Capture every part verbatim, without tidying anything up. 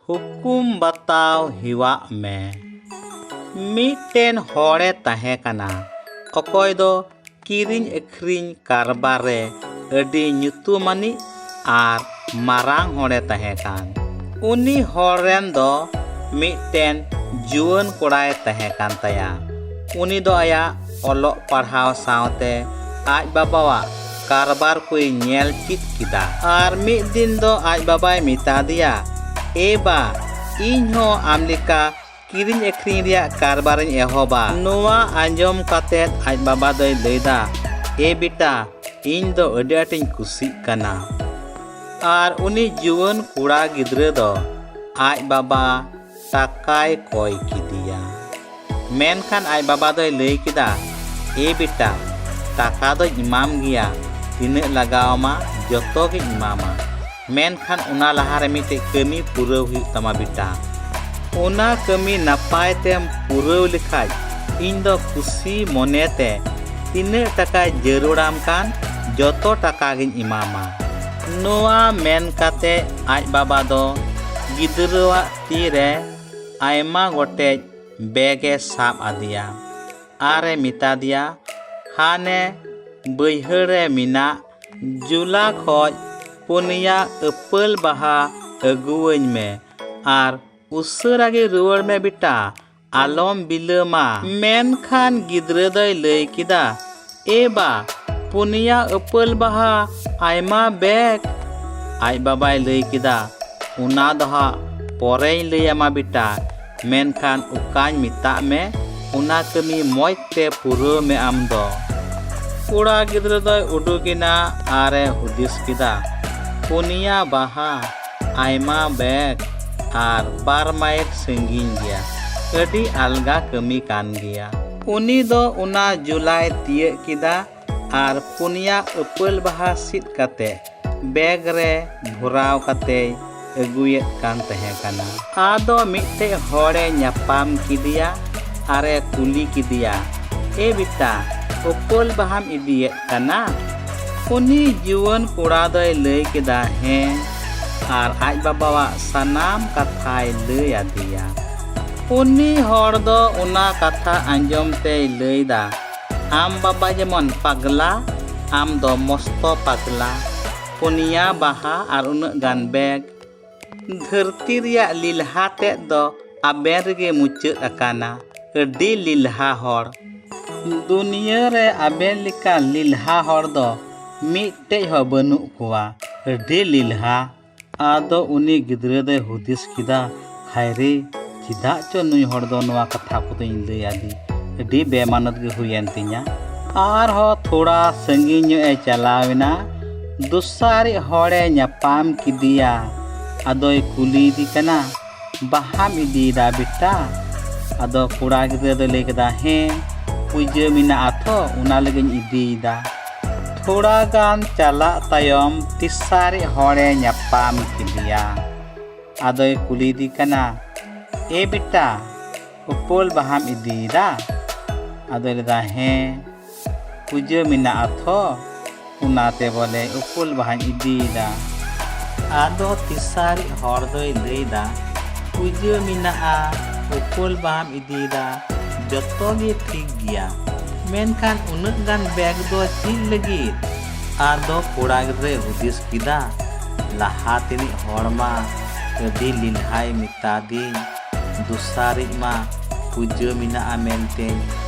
ᱦᱩᱠᱩᱢ ᱵᱟᱛᱟᱣ ᱦᱮᱣᱟᱜ ᱢᱮ᱾ ᱢᱤᱫᱴᱮᱱ ᱦᱚᱲᱮ ᱛᱟᱦᱮᱸ ᱠᱟᱱᱟ, ᱚᱠᱚᱭ ᱫᱚ ᱠᱤᱨᱤᱧ ᱟᱹᱠᱷᱨᱤᱧ ᱠᱟᱨᱵᱟᱨ ᱨᱮ ᱟᱹᱰᱤ ᱧᱩᱛᱩᱢᱟᱱᱤᱡ ᱟᱨ ᱢᱟᱨᱟᱝ ᱦᱚᱲᱮ ᱛᱟᱦᱮᱸ ᱠᱟᱱ᱾ ᱩᱱᱤ ᱦᱚᱲ ᱨᱮᱱ ᱫᱚ ᱢᱤᱫᱴᱮᱱ ᱡᱩᱣᱟᱹᱱ ᱠᱚᱲᱟᱭ ᱛᱟᱦᱮᱸ ᱠᱟᱱ ᱛᱟᱭᱟ᱾ ᱩᱱᱤ ᱫᱚ ᱟᱭᱟᱜ ᱚᱞᱚᱜ ᱯᱟᱲᱦᱟᱣ ᱥᱟᱶᱛᱮ ᱟᱡ ᱵᱟᱵᱟᱣᱟᱜ ᱠᱟᱨᱵᱟᱨ ᱠᱚᱭ ᱧᱮᱞ ᱪᱮᱫ ᱠᱮᱫᱟ᱾ ᱟᱨ ᱢᱤᱫ ᱫᱤᱱ ᱫᱚ ᱟᱡ ᱵᱟᱵᱟᱭ ᱢᱮᱛᱟ ᱫᱮᱭᱟ, "ᱮ ᱵᱟ, ᱤᱧ ᱦᱚᱸ ᱟᱢ ᱞᱮᱠᱟ ᱠᱤᱨᱤᱧ ᱟᱹᱠᱷᱨᱤᱧ ᱨᱮᱭᱟᱜ ᱠᱟᱨᱵᱟᱨᱤᱧ ᱮᱦᱚᱵᱟ᱾" ᱱᱚᱣᱟ ᱟᱸᱡᱚᱢ ᱠᱟᱛᱮ ᱟᱡ ᱵᱟᱵᱟ ᱫᱚᱭ ᱞᱟᱹᱭᱫᱟ, "ᱮ ᱵᱮᱴᱟ, ᱤᱧ ᱫᱚ ᱟᱹᱰᱤ ᱟᱸᱴᱤᱧ ᱠᱩᱥᱤᱜ ᱠᱟᱱᱟ᱾" ᱟᱨ ᱩᱱᱤ ᱡᱩᱣᱟᱹᱱ ᱠᱚᱲᱟ ᱜᱤᱫᱽᱨᱟᱹ ᱫᱚ ᱟᱡ ᱵᱟᱵᱟ ᱴᱟᱠᱟᱭ ᱠᱚᱭ ᱠᱮᱫᱮᱭᱟ᱾ ᱢᱮᱱᱠᱷᱟᱱ ᱟᱡ ᱵᱟᱵᱟ ᱫᱚᱭ ᱞᱟᱹᱭ ᱠᱮᱫᱟ, "ᱮ ᱵᱮᱴᱟ, ᱴᱟᱠᱟ ᱫᱚᱧ ᱮᱢᱟᱢ ᱜᱮᱭᱟ, ᱛᱤᱱᱟᱹᱜ ᱞᱟᱜᱟᱣ ᱟᱢᱟ ᱡᱚᱛᱚ ᱜᱤᱧ ᱮᱢᱟᱢᱟ, ᱢᱮᱱᱠᱷᱟᱱ ᱚᱱᱟ ᱞᱟᱦᱟᱨᱮ ᱢᱤᱫᱴᱮᱡ ᱠᱟᱹᱢᱤ ᱯᱩᱨᱟᱹᱣ ᱦᱩᱭᱩᱜ ᱛᱟᱢᱟ ᱵᱮᱴᱟ᱾ ᱚᱱᱟ ᱠᱟᱹᱢᱤ ᱱᱟᱯᱟᱭ ᱛᱮᱢ ᱯᱩᱨᱟᱹᱣ ᱞᱮᱠᱷᱟᱡ ᱤᱧ ᱫᱚ ᱠᱩᱥᱤ ᱢᱚᱱᱮ ᱛᱮ ᱛᱤᱱᱟᱹᱜ ᱴᱟᱠᱟ ᱡᱟᱹᱨᱩᱲᱟᱢ ᱠᱟᱱ ᱡᱚᱛᱚ ᱴᱟᱠᱟ ᱜᱤᱧ ᱮᱢᱟᱢᱟ᱾" ᱱᱚᱣᱟ ᱢᱮᱱ ᱠᱟᱛᱮ ᱟᱡ ᱵᱟᱵᱟ ᱫᱚ ᱜᱤᱫᱽᱨᱟᱹᱣᱟᱜ ᱛᱤ ᱨᱮ ᱟᱭᱢᱟ ᱜᱚᱴᱮᱡ ᱵᱮᱜᱽ ᱮ ᱥᱟᱵ ᱟᱫᱮᱭᱟ ᱟᱨ ᱮ ᱢᱮᱛᱟ ᱫᱮᱭᱟ, "ᱦᱟᱱᱮ ᱵᱟᱹᱭᱦᱟᱹᱲ ᱨᱮ ᱢᱮᱱᱟᱜ ᱡᱩᱞᱟ ᱠᱷᱚᱡ ᱯᱩᱱᱭᱟ ᱟᱹᱯᱟᱹᱞ ᱵᱟᱦᱟ ᱟᱹᱜᱩᱣᱟᱹᱧ ᱢᱮ ᱟᱨ ᱩᱥᱟᱹᱨᱟ ᱜᱮ ᱨᱩᱣᱟᱹᱲ ᱢᱮ ᱵᱮᱴᱟ, ᱟᱞᱚᱢ ᱵᱤᱞᱟᱹᱢᱟ᱾" ᱢᱮᱱᱠᱷᱟᱱ ᱜᱤᱫᱽᱨᱟᱹ ᱫᱚᱭ ᱞᱟᱹᱭ ᱠᱮᱫᱟ, "ᱮ ᱵᱟ, ᱯᱩᱱᱭᱟ ᱟᱹᱯᱟᱹᱞ ᱵᱟᱦᱟ ᱟᱭᱢᱟ ᱵᱮᱜᱽ?" ᱟᱡ ᱵᱟᱵᱟᱭ ᱞᱟᱹᱭ ᱠᱮᱫᱟ, "ᱚᱱᱟ ᱫᱚ ᱦᱟᱸᱜ ᱯᱚᱨᱮᱧ ᱞᱟᱹᱭ ᱟᱢᱟ ᱵᱮᱴᱟ, ᱢᱮᱱᱠᱷᱟᱱ ᱚᱠᱟᱧ ᱢᱮᱛᱟᱜ ᱢᱮ, ᱚᱱᱟ ᱠᱟᱹᱢᱤ ᱢᱚᱡᱽ ᱛᱮ ᱯᱩᱨᱟᱹᱣ ᱢᱮ ᱟᱢ ᱫᱚ᱾" ᱠᱚᱲᱟ ᱜᱤᱫᱽᱨᱟᱹ ᱫᱚᱭ ᱩᱰᱩᱠᱮᱱᱟ ᱟᱨ ᱮ ᱦᱩᱫᱤᱥ ᱠᱮᱫᱟ, ᱯᱩᱱᱭᱟ ᱵᱟᱦᱟ, ᱟᱭᱢᱟ ᱵᱮᱜᱽ ᱟᱨ ᱵᱟᱨ ᱢᱟᱭᱤᱞ ᱥᱟᱺᱜᱤᱧ ᱜᱮᱭᱟ, ᱟᱹᱰᱤ ᱟᱞᱜᱟ ᱠᱟᱹᱢᱤ ᱠᱟᱱ ᱜᱮᱭᱟ᱾ ᱩᱱᱤ ᱫᱚ ᱚᱱᱟ ᱡᱩᱞᱟᱭ ᱛᱤᱭᱟᱹᱜ ᱠᱮᱫᱟ ᱟᱨ ᱯᱩᱱᱭᱟ ᱟᱹᱯᱟᱹᱞ ᱵᱟᱦᱟ ᱥᱤᱫ ᱠᱟᱛᱮ ᱵᱮᱜᱽ ᱨᱮ ᱵᱷᱚᱨᱟᱣ ᱠᱟᱛᱮᱭ ᱟᱹᱜᱩᱭᱮᱫ ᱠᱟᱱ ᱛᱟᱦᱮᱸ ᱠᱟᱱᱟ᱾ ᱟᱫᱚ ᱢᱤᱫᱴᱮᱡ ᱦᱚᱲᱮ ᱧᱟᱯᱟᱢ ᱠᱮᱫᱮᱭᱟ ᱟᱨᱮ ᱠᱩᱞᱤ ᱠᱮᱫᱮᱭᱟ, "ᱮ ᱵᱮᱴᱟ, ᱟᱹᱯᱟᱹᱞ ᱵᱟᱦᱟᱢ ᱤᱫᱤᱭᱮᱫ ᱠᱟᱱᱟ?" ᱩᱱᱤ ᱡᱩᱣᱟᱹᱱ ᱠᱚᱲᱟ ᱫᱚᱭ ᱞᱟᱹᱭ ᱠᱮᱫᱟ, "ᱦᱮᱸ, ᱟᱨ ᱟᱡ ᱵᱟᱵᱟᱣᱟᱜ ᱥᱟᱱᱟᱢ ᱠᱟᱛᱷᱟᱭ ᱞᱟᱹᱭ ᱟᱫᱮᱭᱟ᱾ ᱩᱱᱤ ᱦᱚᱲ ᱫᱚ ᱚᱱᱟ ᱠᱟᱛᱷᱟ ᱟᱸᱡᱚᱢ ᱛᱮᱭ ᱞᱟᱹᱭᱫᱟ, "ᱟᱢ ᱵᱟᱵᱟ ᱡᱮᱢᱚᱱ ᱯᱟᱜᱽᱞᱟ, ᱟᱢ ᱫᱚ ᱢᱚᱥᱛᱚ ᱯᱟᱜᱽᱞᱟ᱾ ᱯᱩᱱᱭᱟ ᱵᱟᱦᱟ ᱟᱨ ᱩᱱᱟᱹᱜ ᱜᱟᱱ ᱵᱮᱜᱽ, ᱫᱷᱟᱹᱨᱛᱤ ᱨᱮᱭᱟᱜ ᱞᱤᱞᱦᱟ ᱛᱮᱫ ᱫᱚ ᱟᱵᱮᱱ ᱨᱮᱜᱮ ᱢᱩᱪᱟᱹᱫ ᱟᱠᱟᱱᱟ᱾ ᱟᱹᱰᱤ ᱞᱤᱞᱦᱟ ᱦᱚᱲ᱾ ᱫᱩᱱᱤᱭᱟᱹ ᱨᱮ ᱟᱵᱮᱱ ᱞᱮᱠᱟᱱ ᱞᱤᱞᱦᱟ ᱦᱚᱲ ᱫᱚ ᱢᱤᱫᱴᱮᱡ ᱦᱚᱸ ᱵᱟᱹᱱᱩᱜ ᱠᱚᱣᱟ᱾ ᱟᱹᱰᱤ ᱞᱤᱞᱦᱟ᱾" ᱟᱫᱚ ᱩᱱᱤ ᱜᱤᱫᱽᱨᱟᱹ ᱫᱚᱭ ᱦᱩᱫᱤᱥ ᱠᱮᱫᱟ, "ᱦᱟᱭ ᱨᱮ, ᱪᱮᱫᱟᱜ ᱪᱚ ᱱᱩᱭ ᱦᱚᱲ ᱫᱚ ᱱᱚᱣᱟ ᱠᱟᱛᱷᱟ ᱠᱚᱫᱚᱧ ᱞᱟᱹᱭ ᱟᱫᱮ? ᱟᱹᱰᱤ ᱵᱮᱢᱟᱱᱚᱛ ᱜᱮ ᱦᱩᱭᱮᱱ ᱛᱤᱧᱟ᱾" ᱟᱨᱦᱚᱸ ᱛᱷᱚᱲᱟ ᱥᱟᱺᱜᱤᱧ ᱧᱚᱜ ᱮ ᱪᱟᱞᱟᱣ ᱮᱱᱟ᱾ ᱫᱚᱥᱟᱨᱤᱡ ᱦᱚᱲᱮ ᱧᱟᱯᱟᱢ ᱠᱮᱫᱮᱭᱟ᱾ ᱟᱫᱚᱭ ᱠᱩᱞᱤᱭᱮᱫᱮ ᱠᱟᱱᱟ, "ᱵᱟᱦᱟᱢ ᱤᱫᱤᱭᱮᱫᱟ ᱵᱮᱴᱟ?" ᱟᱫᱚ ᱠᱚᱲᱟ ᱜᱤᱫᱽᱨᱟᱹ ᱫᱚᱭ ᱞᱟᱹᱭ ᱠᱮᱫᱟ, "ᱦᱮᱸ, ᱯᱩᱡᱟᱹ ᱢᱮᱱᱟᱜᱼᱟ ᱛᱚ, ᱚᱱᱟ ᱞᱟᱹᱜᱤᱫ ᱤᱧ ᱤᱫᱤᱭᱮᱫᱟ᱾" ᱛᱷᱚᱲᱟ ᱜᱟᱱ ᱪᱟᱞᱟᱜ ᱛᱟᱭᱚᱢ ᱛᱮᱥᱟᱨᱤᱡ ᱦᱚᱲᱮ ᱧᱟᱯᱟᱢ ᱠᱮᱫᱮᱭᱟ᱾ ᱟᱫᱚᱭ ᱠᱩᱞᱤᱭᱮᱫᱮ ᱠᱟᱱᱟ, "ᱮ ᱵᱮᱴᱟ, ᱩᱯᱟᱹᱞ ᱵᱟᱦᱟᱢ ᱤᱫᱤᱭᱮᱫᱟ?" ᱟᱫᱚᱭ ᱞᱟᱹᱭᱫᱟ, "ᱦᱮᱸ, ᱯᱩᱡᱟᱹ ᱢᱮᱱᱟᱜᱼᱟ ᱛᱷᱚ, ᱚᱱᱟᱛᱮ ᱵᱚᱞᱮ ᱩᱯᱟᱹᱞ ᱵᱟᱦᱟᱧ ᱤᱫᱤᱭᱮᱫᱟ᱾" ᱟᱫᱚ ᱛᱮᱥᱟᱨᱤᱡ ᱦᱚᱲ ᱫᱚᱭ ᱞᱟᱹᱭᱫᱟ, "ᱯᱩᱡᱟᱹ ᱢᱮᱱᱟᱜᱼᱟ, ᱩᱯᱟᱹᱞ ᱵᱟᱦᱟᱢ ᱤᱫᱤᱭᱮᱫᱟ, ᱡᱚᱛᱚ ᱜᱮ ᱴᱷᱤᱠ ᱜᱮᱭᱟ, ᱢᱮᱱᱠᱷᱟᱱ ᱩᱱᱟᱹᱜ ᱜᱟᱱ ᱵᱮᱜᱽ ᱫᱚ ᱪᱮᱫ ᱞᱟᱹᱜᱤᱫ?" ᱟᱫᱚ ᱠᱚᱲᱟ ᱜᱤᱫᱽᱨᱟᱹᱭ ᱦᱩᱫᱤᱥ ᱠᱮᱫᱟ, ᱞᱟᱦᱟ ᱛᱮᱱᱤᱡ ᱦᱚᱲ ᱢᱟ ᱟᱹᱰᱤ ᱞᱤᱞᱦᱟᱭ ᱢᱮᱛᱟᱫᱤᱧ, ᱫᱚᱥᱟᱨᱤᱡ ᱢᱟ ᱯᱩᱡᱟᱹ ᱢᱮᱱᱟᱜᱼᱟ ᱢᱮᱱᱛᱮᱧ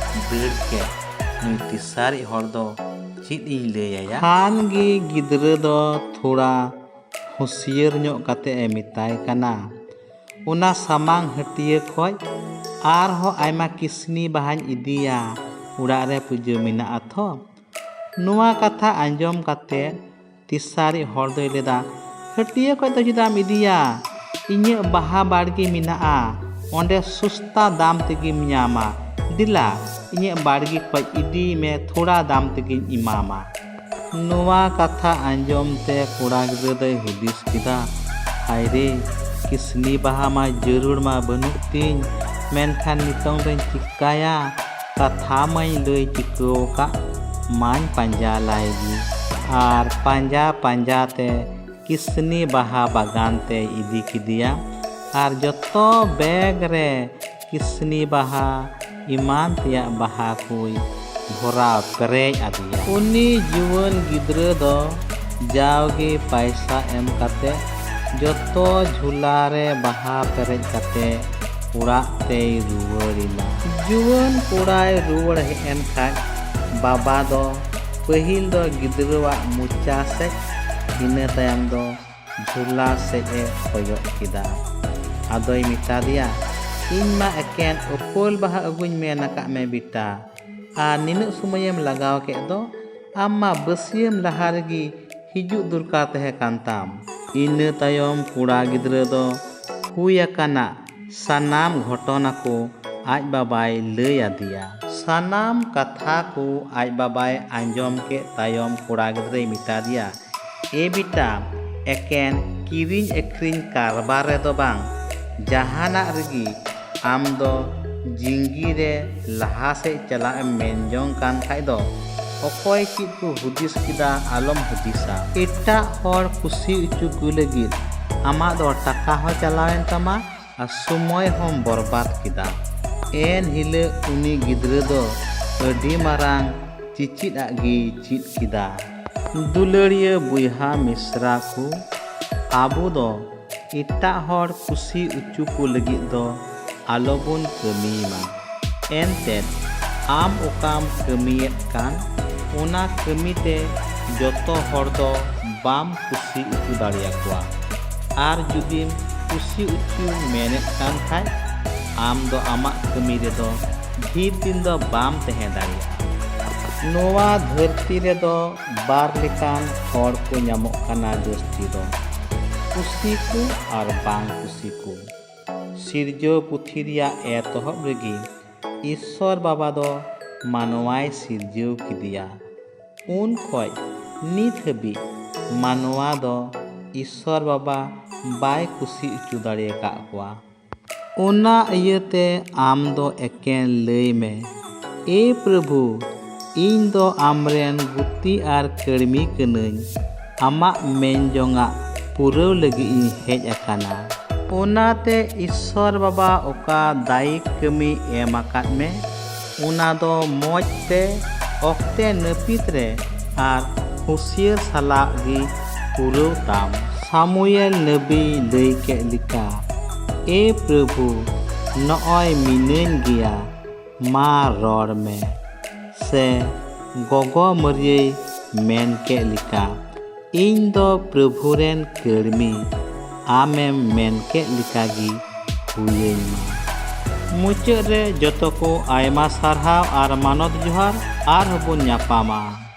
ᱫᱟᱹᱲ ᱠᱮᱫ, ᱱᱩᱭ ᱛᱮᱥᱟᱨᱤᱡ ᱦᱚᱲ ᱫᱚ ᱪᱮᱫ ᱤᱧ ᱞᱟᱹᱭ ᱟᱭᱟ? ᱠᱷᱟᱱ ᱜᱮ ᱜᱤᱫᱽᱨᱟᱹ ᱫᱚ ᱛᱷᱚᱲᱟ ᱦᱩᱸᱥᱤᱭᱟᱹᱨ ᱧᱚᱜ ᱠᱟᱛᱮ ᱮ ᱢᱮᱛᱟᱭ ᱠᱟᱱᱟ, "ᱚᱱᱟ ᱥᱟᱢᱟᱝ ᱦᱟᱹᱴᱤᱭᱟᱹ ᱠᱷᱚᱡ ᱟᱨᱦᱚᱸ ᱟᱭᱢᱟ ᱠᱤᱥᱱᱤ ᱵᱟᱦᱟᱧ ᱤᱫᱤᱭᱟ, ᱚᱲᱟᱜ ᱨᱮ ᱯᱩᱡᱟᱹ ᱢᱮᱱᱟᱜᱼᱟ ᱛᱷᱚ᱾" ᱱᱚᱣᱟ ᱠᱟᱛᱷᱟ ᱟᱸᱡᱚᱢ ᱠᱟᱛᱮ ᱛᱮᱥᱟᱨᱤᱡ ᱦᱚᱲ ᱫᱚᱭ ᱞᱟᱹᱭᱫᱟ, "ᱦᱟᱹᱴᱤᱭᱟᱹ ᱠᱷᱚᱡ ᱫᱚ ᱪᱮᱫᱟᱜ ᱮᱢ ᱤᱫᱤᱭᱟ? ᱤᱧᱟᱹᱜ ᱵᱟᱦᱟ ᱵᱟᱲᱜᱮ ᱢᱮᱱᱟᱜᱼᱟ, ᱚᱸᱰᱮ ᱥᱚᱥᱛᱟ ᱫᱟᱢ ᱛᱮᱜᱮᱢ ᱧᱟᱢᱟ᱾ ᱫᱮᱞᱟ, ᱤᱧᱟᱹᱜ ᱵᱟᱲᱜᱮ ᱠᱷᱚᱡ ᱤᱫᱤᱭ ᱢᱮ, ᱛᱷᱚᱲᱟ ᱫᱟᱢ ᱛᱮᱜᱮᱧ ᱮᱢᱟᱢᱟ᱾" ᱱᱚᱣᱟ ᱠᱟᱛᱷᱟ ᱟᱸᱡᱚᱢ ᱛᱮ ᱠᱚᱲᱟ ᱜᱤᱫᱽᱨᱟᱹ ᱫᱚᱭ ᱦᱩᱫᱤᱥ ᱠᱮᱫᱟ, "ᱦᱟᱭ ᱨᱮ, ᱠᱤᱥᱱᱤ ᱵᱟᱦᱟ ᱢᱟ ᱡᱟᱹᱨᱩᱲ ᱢᱟ ᱵᱟᱹᱱᱩᱜ ᱛᱤᱧ, ᱢᱮᱱᱠᱷᱟᱱ ᱱᱤᱛᱚᱝ ᱫᱚᱧ ᱪᱤᱠᱟᱹᱭᱟ? ᱠᱟᱛᱷᱟ ᱢᱟᱧ ᱞᱟᱹᱭ ᱪᱤᱠᱟᱹᱣ ᱟᱠᱟᱫ, ᱢᱟᱧ ᱯᱟᱸᱡᱟ ᱞᱟᱭ ᱜᱮ᱾" ᱟᱨ ᱯᱟᱸᱡᱟ ᱯᱟᱸᱡᱟ ᱛᱮ ᱠᱤᱥᱱᱤ ᱵᱟᱦᱟ ᱵᱟᱜᱟᱱ ᱛᱮᱭ ᱤᱫᱤ ᱠᱮᱫᱮᱭᱟ ᱟᱨ ᱡᱚᱛᱚ ᱵᱮᱜᱽ ᱨᱮ ᱠᱤᱥᱱᱤ ᱵᱟᱦᱟ ᱮᱢᱟᱱ ᱛᱮᱭᱟᱜ ᱵᱟᱦᱟ ᱠᱚᱭ ᱵᱷᱚᱨᱟᱣ ᱯᱮᱨᱮᱡ ᱟᱫᱮᱭᱟ᱾ ᱩᱱᱤ ᱡᱩᱣᱟᱹᱱ ᱜᱤᱫᱽᱨᱟᱹ ᱫᱚ ᱡᱟᱣᱜᱮ ᱯᱟᱭᱥᱟ ᱮᱢ ᱠᱟᱛᱮ ᱡᱚᱛᱚ ᱡᱷᱩᱞᱟ ᱨᱮ ᱵᱟᱦᱟ ᱯᱮᱨᱮᱡ ᱠᱟᱛᱮ ᱚᱲᱟᱜ ᱛᱮᱭ ᱨᱩᱣᱟᱹᱲ ᱮᱱᱟ᱾ ᱡᱩᱣᱟᱹᱱ ᱠᱚᱲᱟᱭ ᱨᱩᱣᱟᱹᱲ ᱦᱮᱡ ᱮᱱ ᱠᱷᱟᱱ ᱵᱟᱵᱟ ᱫᱚ ᱯᱟᱹᱦᱤᱞ ᱫᱚ ᱜᱤᱫᱽᱨᱟᱹᱣᱟᱜ ᱢᱚᱪᱟ ᱥᱮᱫ, ᱤᱱᱟᱹ ᱛᱟᱭᱚᱢ ᱫᱚ ᱡᱷᱩᱞᱟ ᱥᱮᱫ ᱮ ᱠᱚᱭᱚᱜ ᱠᱮᱫᱟ᱾ ᱟᱫᱚᱭ ᱢᱮᱛᱟ ᱫᱮᱭᱟ, "ᱤᱧ ᱢᱟ ᱮᱠᱮᱱ ᱩᱯᱟᱹᱞ ᱵᱟᱦᱟ ᱟᱹᱜᱩᱧ ᱢᱮᱱ ᱟᱠᱟᱫ ᱢᱮ ᱵᱮᱴᱟ, ᱟᱨ ᱱᱤᱱᱟᱹᱜ ᱥᱚᱢᱚᱭᱮᱢ ᱞᱟᱜᱟᱣ ᱠᱮᱫ ᱫᱚ? ᱟᱢ ᱢᱟ ᱵᱟᱹᱥᱭᱟᱹᱢ ᱞᱟᱦᱟ ᱨᱮᱜᱮ ᱦᱤᱡᱩᱜ ᱫᱚᱨᱠᱟᱨ ᱛᱟᱦᱮᱸ ᱠᱟᱱ ᱛᱟᱢ᱾" ᱤᱱᱟᱹ ᱛᱟᱭᱚᱢ ᱠᱚᱲᱟ ᱜᱤᱫᱽᱨᱟᱹ ᱫᱚ ᱦᱩᱭ ᱟᱠᱟᱱᱟᱜ ᱥᱟᱱᱟᱢ ᱜᱷᱚᱴᱚᱱᱟ ᱠᱚ ᱟᱡ ᱵᱟᱵᱟᱭ ᱞᱟᱹᱭ ᱟᱫᱮᱭᱟ᱾ ᱥᱟᱱᱟᱢ ᱠᱟᱛᱷᱟ ᱠᱚ ᱟᱡ ᱵᱟᱵᱟᱭ ᱟᱸᱡᱚᱢ ᱠᱮᱫ ᱛᱟᱭᱚᱢ ᱠᱚᱲᱟ ᱜᱤᱫᱽᱨᱟᱹᱭ ᱢᱮᱛᱟ ᱫᱮᱭᱟ, "ᱮ ᱵᱮᱴᱟ, ᱮᱠᱮᱱ ᱠᱤᱨᱤᱧ ᱟᱹᱠᱷᱨᱤᱧ ᱠᱟᱨᱵᱟᱨ ᱨᱮᱫᱚ ᱵᱟᱝ, ᱡᱟᱦᱟᱱᱟᱜ ᱨᱮᱜᱮ ᱟᱢ ᱫᱚ ᱡᱤᱝᱜᱤ ᱨᱮ ᱞᱟᱦᱟ ᱥᱮᱫ ᱪᱟᱞᱟᱜ ᱮᱢ ᱢᱮᱱ ᱡᱚᱝ ᱠᱟᱱ ᱠᱷᱟᱡ ᱫᱚ ᱚᱠᱚᱭ ᱪᱮᱫ ᱠᱚ ᱦᱩᱫᱤᱥ ᱠᱮᱫᱟ ᱟᱞᱚᱢ ᱦᱩᱫᱤᱥᱟ᱾ ᱮᱴᱟᱜ ᱦᱚᱲ ᱠᱩᱥᱤ ᱦᱚᱪᱚ ᱠᱚ ᱞᱟᱹᱜᱤᱫ ᱟᱢᱟᱜ ᱫᱚ ᱴᱟᱠᱟ ᱦᱚᱸ ᱪᱟᱞᱟᱣᱮᱱ ᱛᱟᱢᱟ ᱟᱨ ᱥᱚᱢᱚᱭ ᱦᱚᱸᱢ ᱵᱚᱨᱵᱟᱫ ᱠᱮᱫᱟ᱾" ᱮᱱ ᱦᱤᱞᱳᱜ ᱩᱱᱤ ᱜᱤᱫᱽᱨᱟᱹ ᱫᱚ ᱟᱹᱰᱤ ᱢᱟᱨᱟᱝ ᱪᱮᱪᱮᱫ ᱟᱜ ᱜᱮᱭ ᱪᱮᱫ ᱠᱮᱫᱟ᱾ ᱫᱩᱞᱟᱹᱲᱤᱭᱟᱹ ᱵᱚᱭᱦᱟ ᱢᱤᱥᱨᱟ ᱠᱚ, ᱟᱵᱚ ᱫᱚ ᱮᱴᱟᱜ ᱦᱚᱲ ᱠᱩᱥᱤ ᱚᱪᱚ ᱠᱚ ᱞᱟᱹᱜᱤᱫ ᱫᱚ ᱟᱞᱚᱵᱚᱱ ᱠᱟᱹᱢᱤᱭ ᱢᱟ᱾ ᱮᱱᱛᱮᱫ, ᱟᱢ ᱚᱠᱟᱢ ᱠᱟᱹᱢᱤᱭᱮᱫ ᱠᱟᱱ, ᱚᱱᱟ ᱠᱟᱹᱢᱤ ᱛᱮ ᱡᱚᱛᱚ ᱦᱚᱲ ᱫᱚ ᱵᱟᱢ ᱠᱩᱥᱤ ᱚᱪᱚ ᱫᱟᱲᱮᱭᱟᱠᱚᱣᱟ᱾ ᱟᱨ ᱡᱩᱫᱤᱢ ᱠᱩᱥᱤ ᱚᱪᱚ ᱢᱮᱱᱮᱫ ᱠᱟᱱ ᱠᱷᱟᱡ, ᱟᱢ ᱫᱚ ᱟᱢᱟᱜ ᱠᱟᱹᱢᱤ ᱨᱮᱫᱚ ᱰᱷᱮᱨ ᱫᱤᱱ ᱫᱚ ᱵᱟᱢ ᱛᱟᱦᱮᱸ ᱫᱟᱲᱮᱭᱟᱜᱼᱟ᱾ ᱱᱚᱣᱟ ᱫᱷᱟᱹᱨᱛᱤ ᱨᱮᱫᱚ ᱵᱟᱨ ᱞᱮᱠᱟᱱ ᱦᱚᱲ ᱠᱚ ᱧᱟᱢᱚᱜ ᱠᱟᱱᱟ ᱡᱟᱹᱥᱛᱤ ᱫᱚ, ᱠᱩᱥᱤ ᱠᱚ ᱟᱨ ᱵᱟᱝ ᱠᱩᱥᱤ ᱠᱚ᱾ ᱥᱤᱨᱡᱟᱹᱣ ᱯᱩᱛᱷᱤ ᱨᱮᱭᱟᱜ ᱮᱛᱚᱦᱚᱵ ᱨᱮᱜᱮ ᱤᱥᱥᱚᱨ ᱵᱟᱵᱟ ᱫᱚ ᱢᱟᱱᱣᱟᱭ ᱥᱤᱨᱡᱟᱹᱣ ᱠᱮᱫᱮᱭᱟ᱾ ᱩᱱ ᱠᱷᱚᱡ ᱱᱤᱛ ᱦᱟᱹᱵᱤᱡ ᱢᱟᱱᱣᱟ ᱫᱚ ᱤᱥᱥᱚᱨ ᱵᱟᱵᱟ ᱵᱟᱭ ᱠᱩᱥᱤ ᱚᱪᱚ ᱫᱟᱲᱮ ᱟᱠᱟᱫ ᱠᱚᱣᱟ᱾ ᱚᱱᱟ ᱤᱭᱟᱹᱛᱮ ᱟᱢ ᱫᱚ ᱮᱠᱮᱱ ᱞᱟᱹᱭ ᱢᱮ, "ᱮ ᱯᱨᱚᱵᱷᱩ, ᱤᱧ ᱫᱚ ᱟᱢᱨᱮᱱ ᱜᱩᱛᱤ ᱟᱨ ᱠᱟᱹᱲᱢᱤ ᱠᱟᱹᱱᱟᱹᱧ, ᱟᱢᱟᱜ ᱢᱮᱱ ᱡᱚᱝᱟᱜ ᱯᱩᱨᱟᱹᱣ ᱞᱟᱹᱜᱤᱫ ᱤᱧ ᱦᱮᱡ ᱟᱠᱟᱱᱟ᱾ ᱚᱱᱟᱛᱮ ᱤᱥᱥᱚᱨ ᱵᱟᱵᱟ ᱚᱠᱟ ᱫᱟᱭᱤᱠ ᱠᱟᱹᱢᱤ ᱮᱢ ᱟᱠᱟᱫ ᱢᱮ, ᱚᱱᱟ ᱫᱚ ᱢᱚᱡᱽ ᱛᱮ, ᱚᱠᱛᱮ ᱱᱟᱹᱯᱤᱛ ᱨᱮ ᱟᱨ ᱦᱩᱸᱥᱤᱭᱟᱹᱨ ᱥᱟᱞᱟᱜ ᱜᱮ ᱯᱩᱨᱟᱹᱣ ᱛᱟᱢ᱾ ᱥᱟᱢᱩᱭᱮᱞ ᱱᱟᱹᱵᱤᱭ ᱞᱟᱹᱭ ᱠᱮᱫ ᱞᱮᱠᱟ, ᱮ ᱯᱨᱚᱵᱷᱩ, ᱱᱚᱜᱼᱚᱭ ᱢᱤᱱᱟᱹᱧ ᱜᱮᱭᱟ, ᱢᱟ ᱨᱚᱲ ᱢᱮ᱾ ᱥᱮ ᱜᱚᱜᱚ ᱢᱟᱹᱨᱤᱭᱟᱹᱭ ᱢᱮᱱ ᱠᱮᱫ ᱞᱮᱠᱟ, ᱤᱧ ᱫᱚ ᱯᱨᱚᱵᱷᱩ ᱨᱮᱱ ᱠᱟᱹᱲᱢᱤ, ᱟᱢᱮᱢ ᱢᱮᱱ ᱠᱮᱫ ᱞᱮᱠᱟ ᱜᱮ ᱦᱩᱭᱟᱹᱧ ᱢᱟ᱾ ᱢᱩᱪᱟᱹᱫ ᱨᱮ ᱡᱚᱛᱚ ᱠᱚ ᱟᱭᱢᱟ ᱥᱟᱨᱦᱟᱣ ᱟᱨ ᱢᱟᱱᱚᱛ ᱡᱚᱦᱟᱨ, ᱟᱨᱦᱚᱸ ᱵᱚᱱ ᱧᱟᱯᱟᱢᱟ᱾